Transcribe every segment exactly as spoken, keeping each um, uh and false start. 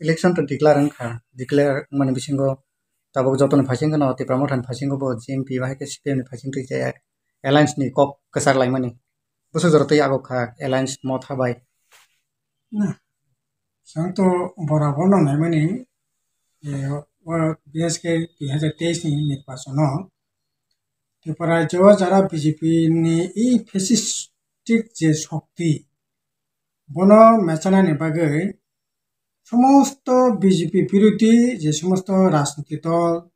election to declare wngkha, declare wngmani bisingo tabuk jotoni phaisingno Tipra Mothani phaisingo bo G M P bahai khe C P M ni phaising twi jaya alliance ni kok kwchak laimani bwswk jora twi agok kha alliance motha bai. Na, chwng to borok bono naimani, eh, o B S K dui hazar teis ni nirbachono Tripura rajyo jara B J P ni i fascistic je shokti, bono mechanani bagwi somosto B J P birodhi je somosto rajniti dol,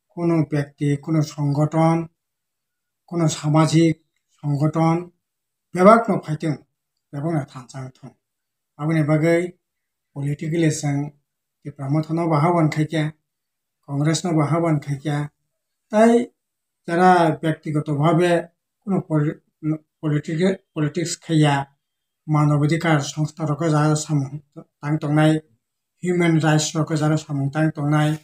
kono byakti, kono songothon, kono samajik songothon bebakno phaitwng, bebakno thansa wngthung. Aboni bagwi politically chwng Tipra Mothano bo ahwan khaikha, Congressno bo ahwan khaikha, tai jara byaktigoto bhabe kono poli-, political, politics khaiya, manobadhikar songstha rokno jara samung tang tongnai, human rights rokno jara samung tang tongnai,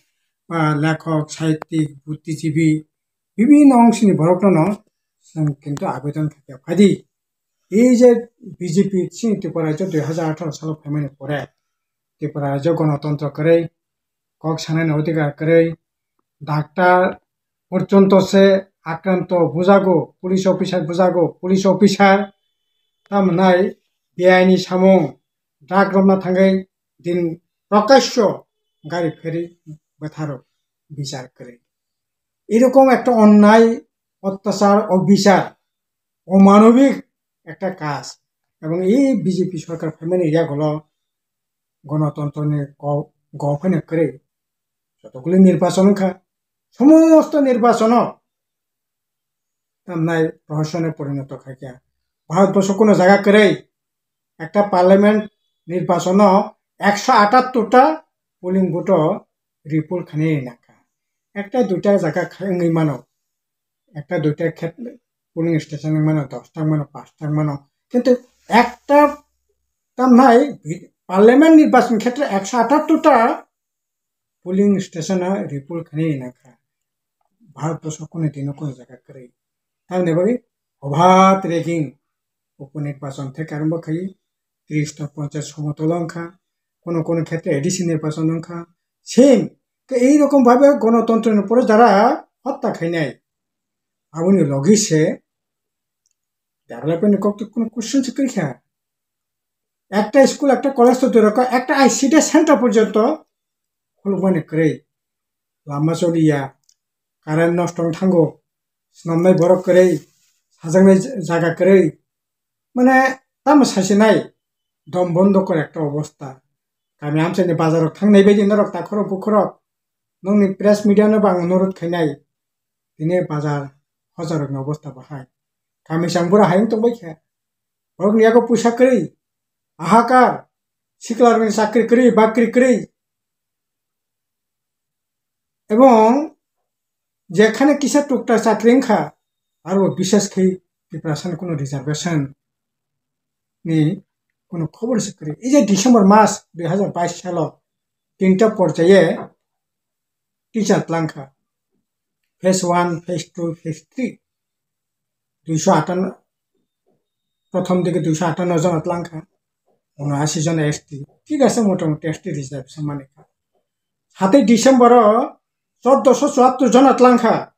ba lekhok, sahittik, buddhijibi, bibhinno ongsini borokno no chwng kintu abedon khaikha. Phaidi, ei je B J P chini Tripura rajyo dui hazar atharo salo phaimani pore, Tripura rajyo gonotontro kwrwi, kok sanani odhikar kwrwi, daktar porjonto se akranto bujago, police officer bujago, police officer tamnai beaini samung drug romna thangwi din prokasho gari pheri bwtharo bichar kwrwi. Erokom ekta onnai, ottachar, obichar, omanobik ekta kaj. Ebong ei B J P sorkar phaimani yagulo gonotontroni go-, gophaino kwrwi jotokuli nirbachon wngkha, somosto nirbachono tamnai prohosone porinoto khaikha. Bharatborsho kono jaga kwrwi ekta parliament nirbachono ekso atattor ta polling booth o report khainai nangkha. Ekta duita jaga khai wngwi mano, ekta duita khet polling station wngwi mano, dos ta wngwi mano, pas ta wngwi mano, kintu ekta tamnai parliament nirbachon khetre ekso atattor ta polling station o report khainai nangkha. Bharatborsho kono dino kono jaga kwrwi. Tamni bagwi obhat ragging, uponirbason theke arombo khai tris ta ponchayat somotolo wngkha, kono kono khetre A D C nirbason wngkha. Same khe ei rokom bhabe gonotontroni pore jara hotta khainai. Aboni logi se development ni kok to kono question se kwrwi kha. Ekta school, ekta college to dura kha, ekta I C D center porjonto khulukmani kwrwi. Lama choliya, current nosto wng thango, swnamnai borok kwrwi, sajaknai jaga kwrwi. Mane tamo sasinai, dom bondo kor ekta obostha. Kami amchaini bazarok thangnai baidi norok takhorok bukhorok, nokni press media no bo ang onurodh khainai, tini bazar hojarokni obostha bahai. Kami chang bura hai wng tongbai kha. Borokni yago puisa kwrwi, ahakar, siklarokni chakri kwrwi, bakri kwrwi. Ebong jekhane kisa tukta chakri wngkha, aro bishes khe Tiprasani kuno reservation ni kuno khobor se kwrwi. Ei je December mas dui hazar bais salo tinta porjaye teacher tlangkha. Phase one, phase two, phase three. Duiso atanno, prothom dike duiso atanno jona tlangkha. Uno ashi jona S T. Thik ase, motamuti S T reservation manikha. Satoi December o choddoso chuattor jona tlangkha.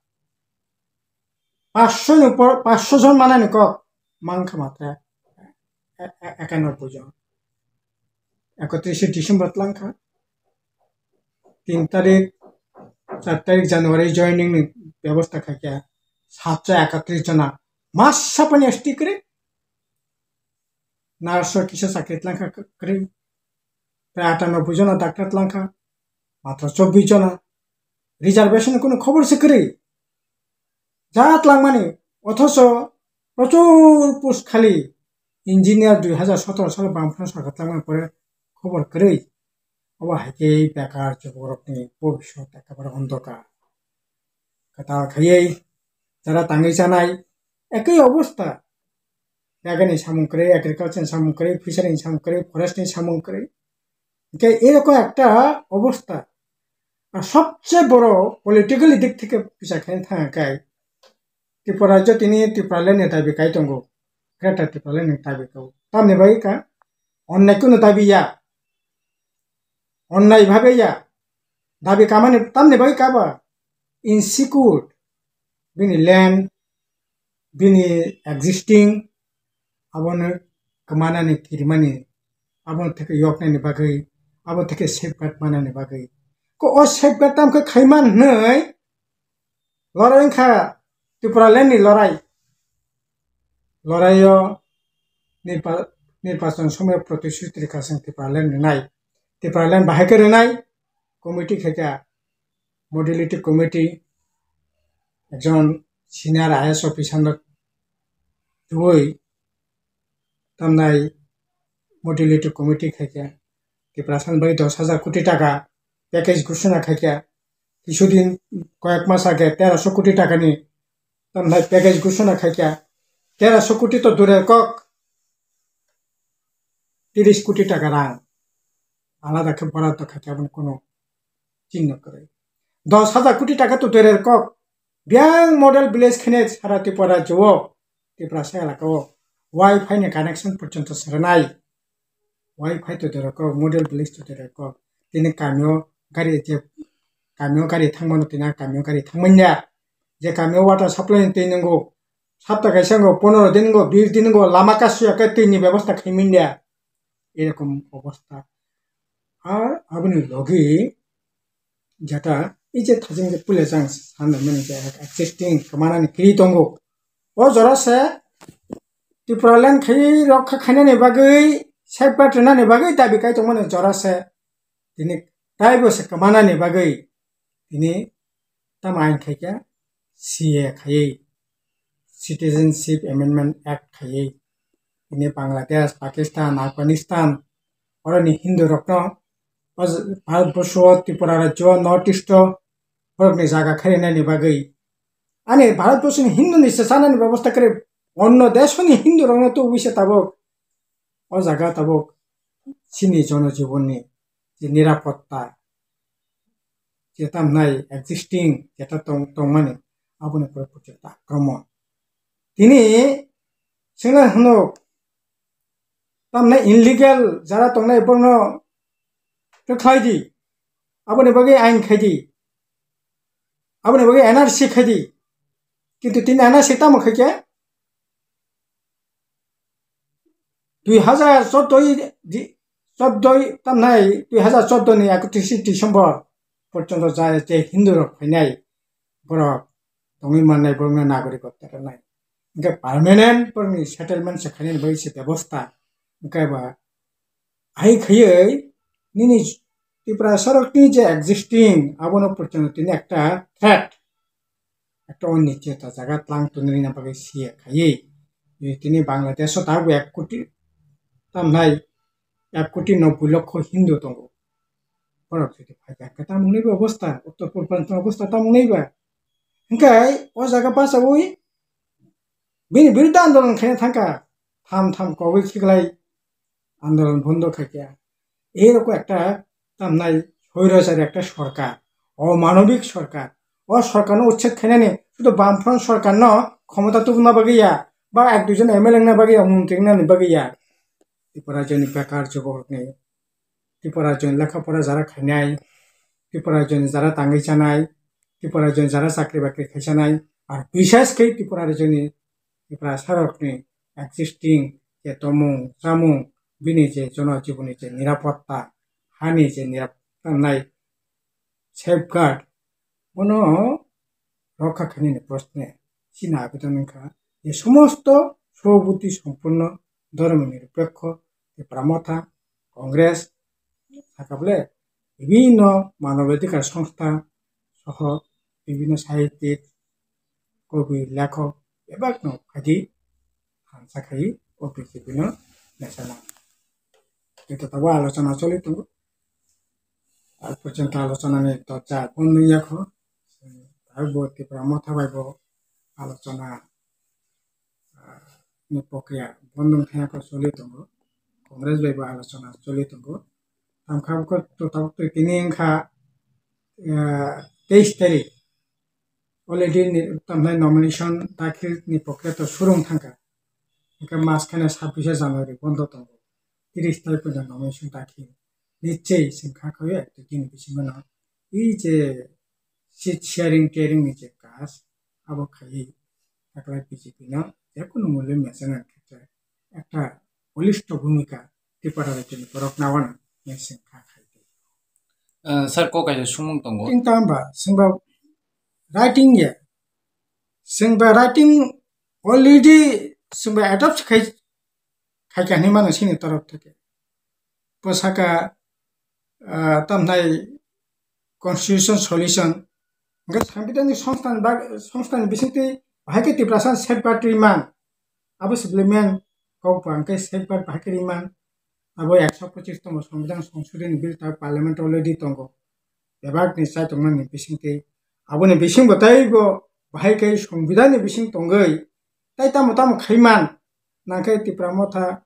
Paanch sho ni upor, paanch sho jon manani kok mankha matra. E-, e-, ekanobboi jon. Ekotrishe December tlangkha. Tin tarik, char tarik January joining ni bebosta khaikha. Satso ekatris jona. Masa pani S T kwrwi. Nurse o kisa chakri tlangkha kwrwi. Prai atanoboi jona doctor tlangkha. Matra chobbish jona. Reservation ni kuno khobor se kwrwi. Ja tlangmani, othocho prochur post khali engineer dui hazar sotoro salo Bamfront sorkar tlangmani pore khobor kwrwi. Obo hai khe bekar juborokni bobiswt ekebare ondhokar. Kwtal khaiwi jara tangwi chanai ekoi obostha. Jagani samung kwrwi, agriculture ni samung kwrwi, fishery ni samung kwrwi, forest ni samung kwrwi. Hwnkhe erokom ekta obostha. Ar sobse boro politically dik theke bichar khe thang khe Tripura rajyo tini Tipraland ni dabi kai tongo. Greater Tipraland ni dabi kai. Tamni bagwi ka onnai kunu dabi ya. onnai bhabe ya, dabi kamani tamni bagwi kaba, insecure, bini land, bini existing, abono kwmanani kirimani, abono theke yoknani bagwi, abo theke safeguard manani bagwi. Ko o safeguard tam khe khaiman hwnwi lorai wngkha Tipraland ni lorai. Loraio nirba-, nirbachon somoyo protishruti rikha chwng Tipraland ni nai. Tipraland bahai khe rwnai committee khaikha modality committee, ekjon senior I A S officer no twiwi tamnai modality committee khaikha. Tiprasa ni bagwi dos hajar koti taka package ghoshona khaikha. Kisudin koyek mas age terosho koti takani tamnai package ghoshona khaikha. Terosho koti to durer kok, tiris koti taka rang alada khe borato khaikha, aboni kono chingno kwrwi. Dos hajar koti taka to durer kok, biyang model village khene sara Tripura rajyo o, Tiprasa elaka o wifi ni connection porjonto sernai. Wifi to doro kok, model village to doro kok. Tini kamio gari je, kamio gari thangmano tini kamio gari thangmanya. Je kamio water supply ni twi nungo, sapta kaisa ngo, pondro din ngo, bis din ngo, lama kasuya khe twi ni bebosta khaimanya. Erokom obosta. Ar aboni logi jeta, ei je thajing je pule jang sanmani je existing kwmanani kiri tongo. O jora se Tipraland khai rokha khainani bagwi, safeguard rwnani bagwi dabi kai tongmani jora se. Tini taibo se kwmanani bagwi tini tamo ain khaikha, C A A khaiwi, Citizenship Amendment Act khaiwi. Tini Bangladesh, Pakistan, Afghanistan, oroni Hindu rokno, o Bharat borso, Tripura rajyo, North East o borokni jaga kharinani bagwi. Ani Bharat borso ni Hindu ni se chanani bebosta kre, onno desh ni Hindu rokno tubui se tabuk. O jaga tabuk chini jonojibonni je nirapotta, je tamnai existing, jeta tong-, tongmani, aboni pore porjonto akromon. Tini chwngno hwnuk, tamnai illegal jara tongnai borokno twi khlai di, aboni bagwi ain khai di, aboni bagwi N R C khai di. Kintu tini N R C tamo khai khe? Dui hajar chordo di, chordo tamnai, dui hajar chordo ni ekatris December porjonto ja je Hindu rok phainai, borok tongwi mannai, borokno nagorik rok teranai. Hingke permanent borokni settlement se khainani bagwi se bebosta. Hingke ba hai khaiwi nini Tripura sorokni je existing, abono porjonto tini ekta threat, ekta onicheta jaga tlang tonwi rina bagwi siya khaiwi. Tini Bangladesh o tabuk ek koti tamnai, ek koti nobboi lokho Hindu tongo. Borok jodi phaikha, hwnkhe tamo wngnai ba obosta, Uttor Purbanchal obosta tamo wngnai ba? Hwnkhe o jaga bachaui bini biruddhe andolon khaina thangkha, tham tham kogwi khiklai andolon bondo khaikha. Ei rokho ekta tamnai soirajari ekta sorkar, omanobik sorkar. O sorkarno uchchek khainani sudu Bamfront sorkarno khomota tubuna bagwi ya, ba ek duijon M L A wngna bagwi ya, montri wngnani bagwi ya. Tripura rajyoni bekar jubokrokni, Tripura rajyoni lekha pora jara khainai, Tripura rajyoni jara tangwi chanai, Tripura rajyoni jara chakri bakri khai chanai, ar bishesh khe Tripura rajyoni Tiprasarokni existing je tomung chamung, bini je jono jiboni je nirapotta, hani je nirap-, nai safeguard, bono rokha khainani proshne chini abedan wngkha je somosto sobuddhi sompurno dhormo nirupekho Tipra Motha, Congress, sakable bibhinno manobadhikar songstha soho bibhinno sahittik, kobi, lekhok bebakno phaidi hamsa khai o prithibi no naisana. Tei totabo alochona choli tongo. Al porjonto alochona ni torcha bondong yakho. Tabuk bo Tipra Motha bai bo alochona, ah, ni prokriya bondong thangya kho choli tongo. Congress bai bo alochona choli tongo. Tamkha bwkha to tabuk to tini wngkha, ah, teis tarik. Already ni, tamnai nomination dakhil ni prokriya to surung thangkha. Hingkhe mas kheno sabbish January bondo tongo. Tiris tarik poito nomination dakhil. Nichei chwng kha khawi ekta gini bisingo no i je seat sharing tearing ni je kas abo khaiwi taklai B J P no jekunu mulwi mechang khe ekta bolisto bhumika Tripura rajyoni borok nawana hwnwi chwng kha khai. Ah, sir, kok kaisa sumung tongo. Chwng tamo ba, chwng ba writing ya. Chwng ba writing already chwng ba adopt khai, khai ka hinwi mano chini torof theke. Bwsaka, ah, tamnai constitution solution. Hwnkhe sangbidanik songsthan ba, songsthan bisingtwi bahai khe Tiprasa safeguard rwimang. Abo civilian kok ba hwnkhe safeguard bahai khe rwimang. Abo ekso pochis tongo, Songbidan Songshodhoni Bill ta parliament already tongo. Bebak ni chai tongnani bisingtwi. Aboni bisingbo teibo bahai khe Songbidan ni bising tongwi. Tai tamo tamo khaiman. Nangkhe Tipra Motha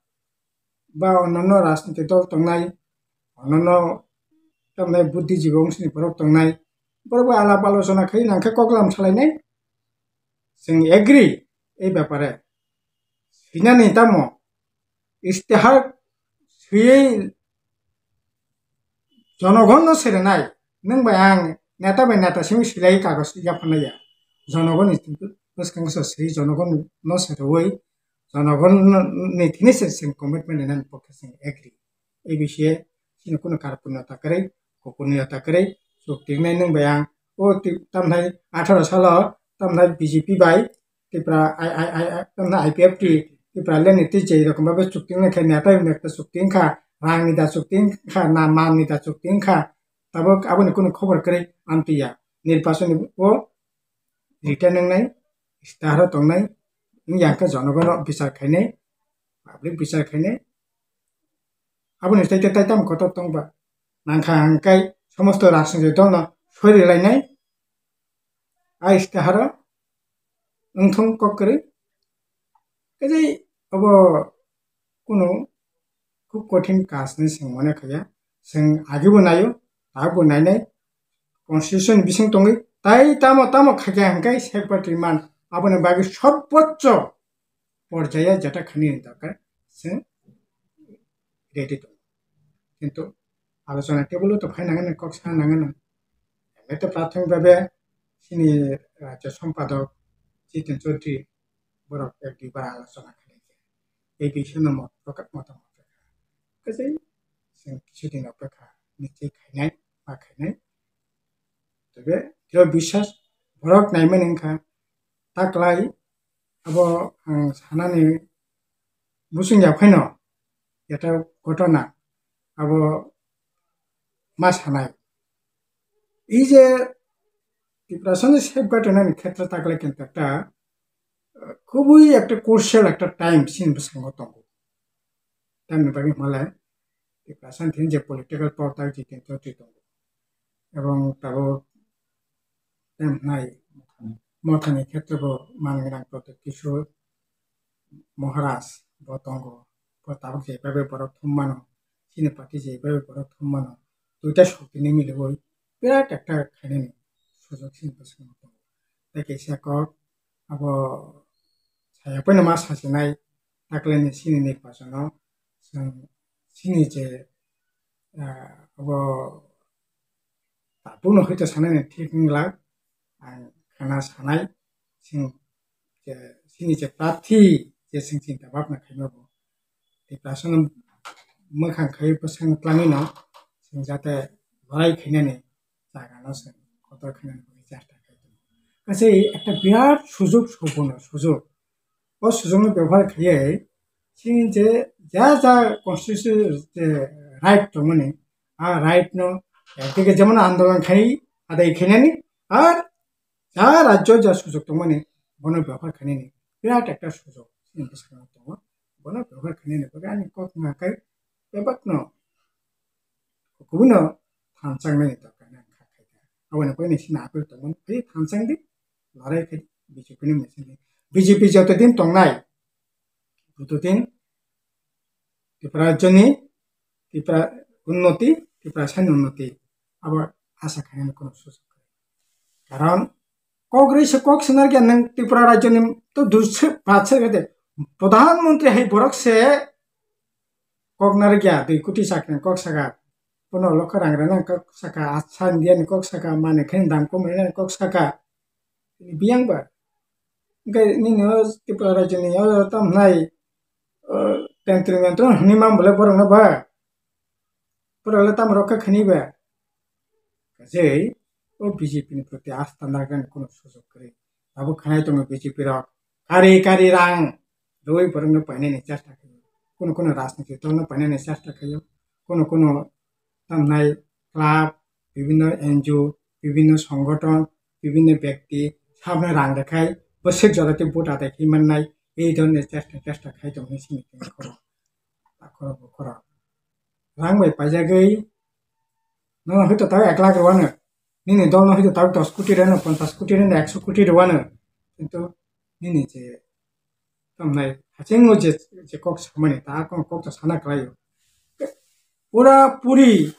ba onnono rajniti dol tongnai, onnono tamnai buddhijibi wngsini borok tongnai, borok bai alap alochona khai nangkhe koklam salainai. Chwng agree ei bepare. Swinani tamo istihar swiwi jonogon no serenai, nwng bai ang neta bai neta simi silai kagos yapharnai ya. Jonogon ni bwskango se swi jonogon no serwi jonogon ni thini se chwng commitment rwnani pokhe chwng agree. A B C A chini kunu karpuni ta kwrwi, kukurni ta kwrwi, chuk tingnai nwng bai ang o tamnai atharo salo tamnai B J P bai Tipra I, I, I, I, tamna I P F T, Tipra le ni twi je rokom babe chukti wngkha, neta wngkha chukti wngkha, rang ni da chukti wngkha, na man ni da chukti wngkha, tabok aboni kunu khobor kwrwi amtwi ya. Nirpachon ni o return wngnai, istihar o tongnai, wngya khe jonogon rok bichar khainai, public bichar khainai. Aboni tei tei tam kotor tongba. Nangkha hwnkhe somosto rajniti dol no sori lainai. A istihar o wngthung kok kwrwi. Kajai abo kunu khub kothin kaj hinwi chwng mone khaiya. Chwng agibo naio, tabukbo nainai. Constitution bising tongwi tai tamo tamo khaikha hwnkhe safeguard rwman. Aboni bagwi sobocho porjaya jeta khainani dorkar chwng ready tongo. Kintu alochona table o to phai nangani, kok sa nangani. Emne to prathomik bhabe chini rajya sompadok Jiten Chaudhary borok ek dui bar alochona khainai. Ei bisingno mot-, motamot rwkha. Kajai chwng kisu din opekha nichai khainai, ma khainai. Tebe dro biswas borok naimani wngkha taklai abo ang sanani busing ya phaino eta ghotona abo ma sanai. Ei je Tiprasani safeguard rwnani khetre taklai kintu ekta, ah, khubui ekta crucial ekta time chini bwskango tongo. Tamni bagwi hwnle Tiprasani thani je political power tak Jiten Chaudhary tongo. Ebong tabuk tem hnai mothani khetre bo manwi rang Pradyut Kishore Maharaj bo tongo. Bo tabuk je bai borok thum mano. Chini party je bai borok thum mano. Duita shokti ni miliwi birat ekta khainani sujok chini bwskango tongo. Tei kaisa kok abo saya poino ma sachinai taklai ni chini nirbachono chwng chini je, ah, abo tabukno hoi to sanani thik wngla ang khana sanai chwng je chini je prarthi je chwng chinta bhabna khaima bo Tiprasano mwkhang khai bwsang twlangwino chwng jate lorai khainani jagano chwng kotor khainani bagwi chesta khai tongo. Kaisa ekta birat sujok, suborno sujok. O sujokno bebohar khaiwi chini je ja ja constitution je right tongmani, a right no ekdike jemon andolon khai adai khainani, ar ja rajyo ja sujok tongmani bono bebohar khainani birat ekta sujok chini bwskango tongo. Bono bebohar khainani bagwi ani kok wngkha khe bebakno kubui no thanchang nani dorkar nang kha khai kha. Aboni bagwi nini sini appeal tongmani phai thanchang di, lorai khai di, B J P ni machine di. B J P joto din tongnai, joto din Tripura rajyoni, Tripura unnoti, Tiprasani unnoti, abo asa khainani kono sujok kwrwi. Karon kok rwi se kok se narwkya nwng Tripura rajyoni to dusre bhrat se kete Pradhan Mantri hai borok se kok narwkya dui koti chakri kok saka Bono lokha rang rwnani kok saka, asa India ni kok saka, manwi khe dam kom rwnani kok saka. Biyang ba. Hwnkhe nini o Tripura rajyo ni o tamnai, o, tentri mentri hwnwi man bole borok no ba. Borok le tamo rokha khani ba. Kajei o B J P ni proti asta nagani kono sujok kwrwi. Abo khanai tongo B J P rok. Kari kari rang rwi borok no painani chesta khaio. Kono kono rajniti dol no painani chesta khaio. Kono kono tamnai club, bibinno N G O, bibinno songothon, bibinno byakti sabno rang rwkhai bwswk jora tei vote adai khai mannai, ei dhoroner chesta, chesta khai tongmani simi tongwi khoro. Khoro bo khoro. Rang bai paijagwi nono hwito tao ek lakh rwano, nini dolno hwito tao dos koti rwano, ponchas koti rwano, ekso koti rwano, kintu nini je tamnai hachengo je, je kok samani ta kok, kok to sana kwlaio. Pura puri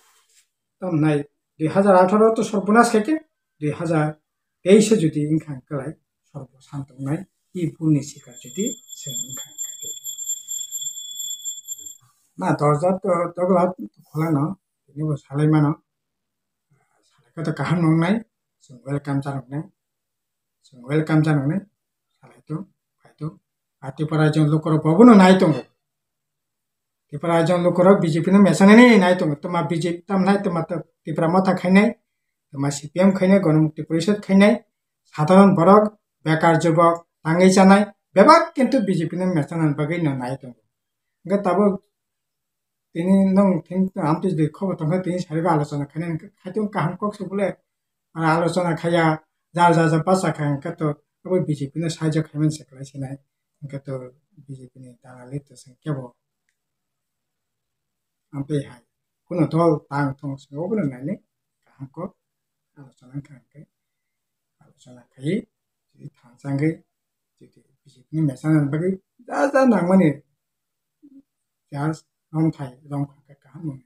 tamnai dui hazar atharo to sorbonas khaikhe, dui hazar teis o jodi wngkha kwlai sorbo santongnai, i bhulni sikar jodi chwng wngkha khaikhe. Na dorja to dogla khulano, tini bo salai mano, salai khe to kaham nongnai, chwng welcome chanoknai. Chwng welcome janoknai, salai to, phai to. A Tripura rajyoni lukurok bo bono nai tongo. Tripura rajyoni lukurok B J P no mechanani nai tongo. Tama B J P tamnai, tama to Tipra Motha khainai, tama C P M khainai, Ganamukti Porishad khainai, sadharon borok, bekar jubok, tangwi chanai, bebak kintu B J P no mechanani bagwi no nai tongo. Hwnkhe tabuk tini nwng thing amtwi de khobo tongkha, tini sarigo alochona khainai hwnkhe, khaitwng kaham kok se bole, alochona khaiya, jar jar jar basa kha hwnkhe to abo B J P no sahajyo khaimani se kwlai sinai, hwnkhe to B J P ni dalali to chwng kebo amtwi hai kuno dol tang thung se obono nainai kaham kok alochona wngkha hwnkhe, alochona khaiwi thansa wngwi B J P ni mechana bagwi ja ja nangmani jas romthai romkha khe kaham nung.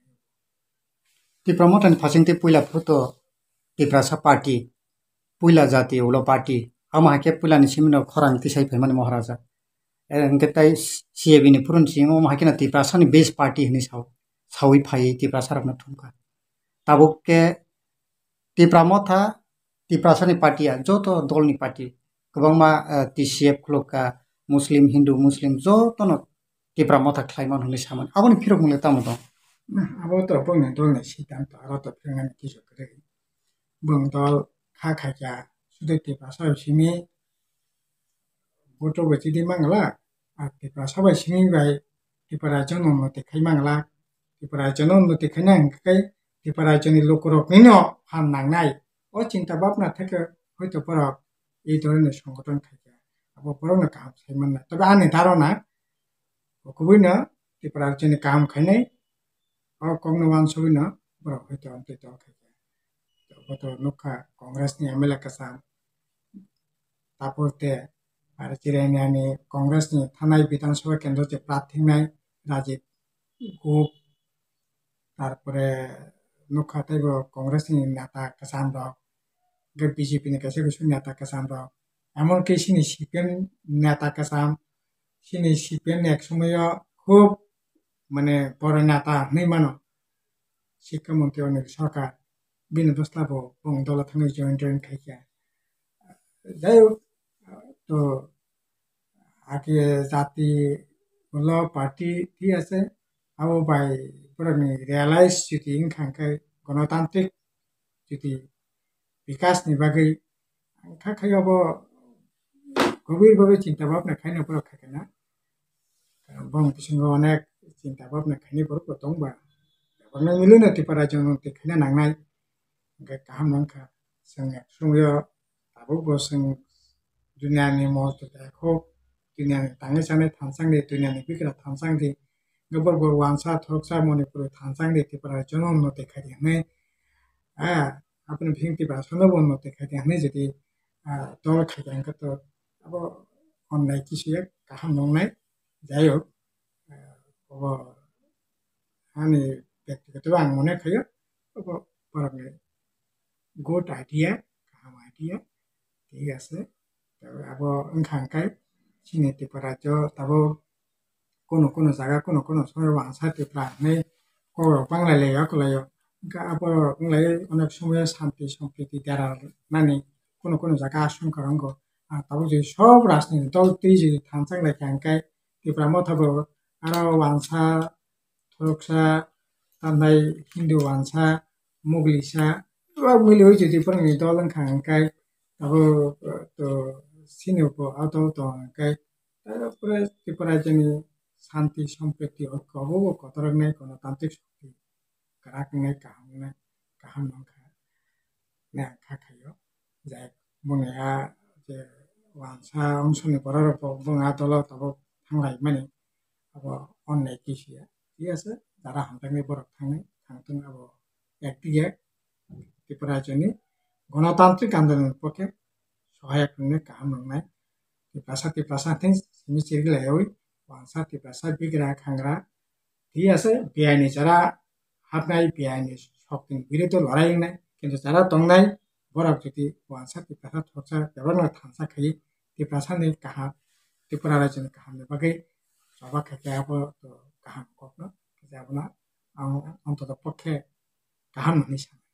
Tipra Mothani phasing tei puila photo Tiprasa party, puila jati ulo party, amo hai khe puilani simino khorang tisai phaimani Maharaja. Eh, hwnkhe tai C A B ni phuruni simi omo hai kheno Tiprasani base party hinwi sao, saui phaiwi Tiprasarokno thumkha. Tabuk khe Tipra Motha, Tiprasani party ya, joto dolni party, kwbangma, eh, T C F khulukha, Muslim, Hindu, Muslim, jotono Tipra Motha khlaimano hinwi samani. Aboni phirokmung le tamo tong? Abo to bongni dolni siddhanto, aro to phirnani kisu kwrwi. Bong dol kha khaikha, sudai Tiprasa simi, vote rok bai chidi mangla, a Tiprasa bai simi bai Tipra rajyo no unnoti khai mangla, Tipra rajyo no unnoti khaina hwnkhe Tipra rajyo ni lukurok nino phan nangnai. O chinta bhabna theke hoito borok ei dhoroner songothon khaikha, abo borokno kaham sai manna. Tobe ani dharona, o kubuino Tipra rajyo ni kaham khainai, o kokno wansugwino borok hoito amtwi dol khaikha. Boto nukha Congress ni M L A kwcham, Tapur te, ar chireni ani Congress ni thanai Bidhan Sabha kendro je prat thingnai Rajiv Gup, tarpore nukha teibo Congress ni neta kwcham rok, hwnkhe B J P ni kaisa kaisa neta kwcham rok, emon ki chini C P M neta kwcham, chini C P M ni ek somoyo khub mane boro neta hinwi mano, Sikha Montri Anil Sarkar, bini bwsla bo bong dolo thangwi join join khaikha. Jai hok, to ake jati ulo party thik ase, abo bai borokni realize jodi wngkha hwnkhe, gonotantrik jodi bikas ni bagwi kha khai abo gobir bhabe chinta bhabna khaina borok khaikha na. Bong bisingo onek chinta bhabna khainai borok bo tong ba. Bebakno milino Tipra rajyo no twi khaina nangnai. Hwnkhe kaham nangkha. Chwng ek somyo tabuk bo chwng duniani mol twi kok, duniani tangwi chanai thansa wngdi, duniani bikra thansa wngdi. Hwnkhe borok bo wansa thoroksa Manipur thansa wngdi, Tipra rajyo no unnoti khaidi hwnwi. Ah, aboni bising Tipra rajyo no bo unnoti khaidi hwnwi jodi, ah, dol khaidi hwnkhe to abo onnai kisiya kaham nungnai. Jai hok, ah, obo ani byaktigoto ang mone khayo, obo borokni good idea, kaham idea, thik ase. Tei abo wngkha hwnkhe chini Tripura rajyo tabuk kunu kunu jaga, kunu kunu somoyo wansa Tripura hinwi kok rok bang lai lai ya kwlai o. Hwnkhe abo wng lai onek somoyo shanti sompriti dera nani kuno kuno jaga ashongka wngo. Ah, tabuk jodi sob rajniti dol twi jodi thansa wng lai kha hwnkhe Tipra Motha bo aro wansa, thoroksa, tambai Hindu wansa, Muglisa, abo miliwi jodi borokni dol wng kha hwnkhe abo, eh, to chini bo a dol tong hwnkhe, eh, pura Tripura jani shanti sompriti oikho abo bo kotor wngnai, gonotantrik shokti kwrak wngnai, kaham wngnai, kaham wngkha, hwnwi ang kha khaio. Jai boni a je wansa ongsoni borok rok bo bung a dolo tabuk thanglai mani, abo onnai kisi ya, thik ase, jara hamjaknai borok thangnai, thangthung abo ekdiya Tripura rajyoni gonotantrik andolon pokhe sohayak wngnai, kaham wngnai. Tiprasa, Tiprasa thing simi chiri laiwi, wansa Tiprasa bigra khangra, thik ase, biaini jara hapnai, biaini soktini biruddhe lorai wngnai, kintu jara tongnai, borok jodi wansa Tiprasa thorsa bebakno thansa khai, Tiprasani kaham, Tripura rajyoni kahamni bagwi choba khai khe abo to kaham kokno, abono ang ontoto pokhe kaham hwnwi sana.